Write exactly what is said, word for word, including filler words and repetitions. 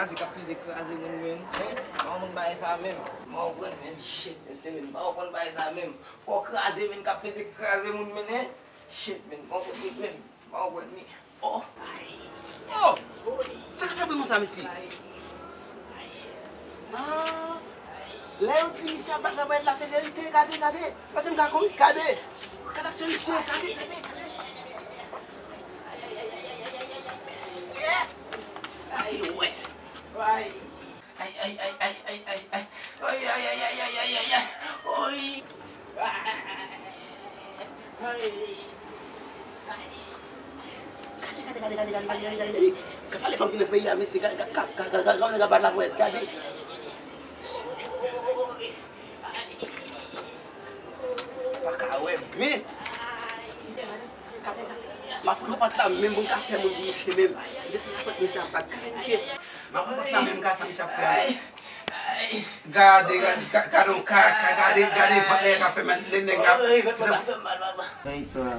Kraze k ap plede kraze moun menm, hein? M pa konprann bagay sa menm. M pa konprann menm, shit, mesye menm. M pa konprann bagay sa menm. Kò kraze menm k ap plede kraze moun menm, hein? Shit, menm. M pa konprann menm. M pa konprann menm. Oh! Oh! Sa k ap fè bri konsa, mesye? Ah! Lè yo di misye ap bat laponyèt la, se verite. Gade, gade. Pa janm ka kouri. Gade. Gade aksyon misye. Gade, gade, gade. Mesye! Gade, wè. Ay, ay, ay, ay, ay, ay, ay. Ay, ay, ay, ay, ay, ay, ay, ay. Oy. Ay. Ay. Gade, gade, gade, gade, gade, gade, gade, gade. Ka pale fanm ki nan peyi a, mesye, gade, gade, gade, gade, gade, gade, gade, gade, gade. Pa ka wè byen. Gade, gade. M ap pran pòt la menm pou m ka fè moun bouche menm. Misye se la pòt misye ap bat. Gade misye. M ap pran pòt la menm, gade sa misye ap fè menm. Gade, gade, gade, gade, gade, gade vant nèg ap fè menm, nèg ap. Oy, vant la fè mal, papa. Nan istwa.